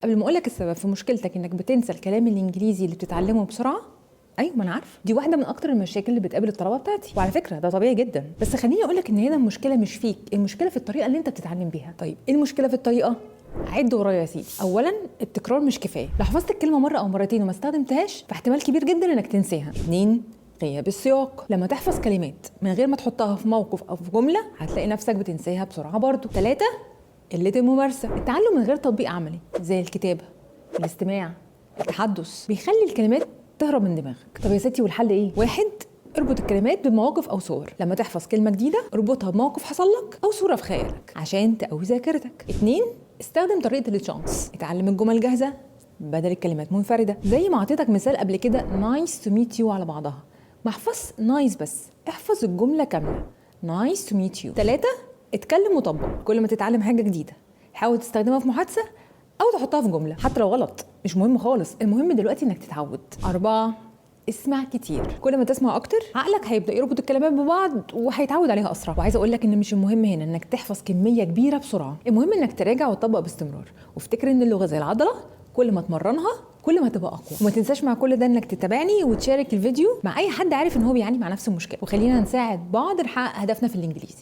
قبل ما اقولك السبب في مشكلتك انك بتنسى الكلام الانجليزي اللي بتتعلمه بسرعه، ايوه ما انا عارفه، دي واحدة من اكتر المشاكل اللي بتقابل الطلبة بتاعتي، وعلى فكرة ده طبيعي جدا. بس خليني اقولك ان هنا المشكلة مش فيك، المشكلة في الطريقة اللي انت بتتعلم بيها. طيب ايه المشكلة في الطريقة؟ عد ورايا يا سيدي. اولا، التكرار مش كفايه. لو حفظت الكلمة مرة او مرتين وما استخدمتهاش، فاحتمال كبير جدا انك تنساها. اتنين، غياب السياق. لما تحفظ كلمات من غير ما تحطها في موقف او في جمله، هتلاقي نفسك بتنساها بسرعة برضو. ثلاثة، قلة الممارسة. التعلم من غير تطبيق عملي زي الكتابة، الاستماع، التحدث، بيخلي الكلمات تهرب من دماغك. طب يا ستي والحل ايه؟ واحد، اربط الكلمات بمواقف او صور. لما تحفظ كلمة جديدة، اربطها بموقف حصل لك او صورة في خيالك عشان تقوي ذاكرتك. اتنين، استخدم طريقة ال chunks. اتعلم الجمل جاهزة بدل الكلمات منفردة. زي ما اعطيتك مثال قبل كده، nice to meet you على بعضها. ما احفظ nice بس، احفظ الجملة كاملة، nice to meet you. ثلاثة، اتكلم وطبق. كل ما تتعلم حاجة جديدة، حاول تستخدمها في محادثة أو تحطها في جملة، حتى لو غلط مش مهم خالص، المهم دلوقتي إنك تتعود. أربعة، اسمع كتير. كل ما تسمع اكتر، عقلك هيبدا يربط الكلمات ببعض وهيتعود عليها اسرع. وعايزه اقول لك ان مش المهم هنا انك تحفظ كمية كبيرة بسرعه، المهم انك تراجع وتطبق باستمرار. وافتكر ان اللغة زي العضله، كل ما تمرنها كل ما تبقى اقوى. وما تنساش مع كل ده انك تتابعني وتشارك الفيديو مع اي حد عارف ان هو بيعاني مع نفس المشكله، وخلينا نساعد بعض نحقق هدفنا في الانجليزي.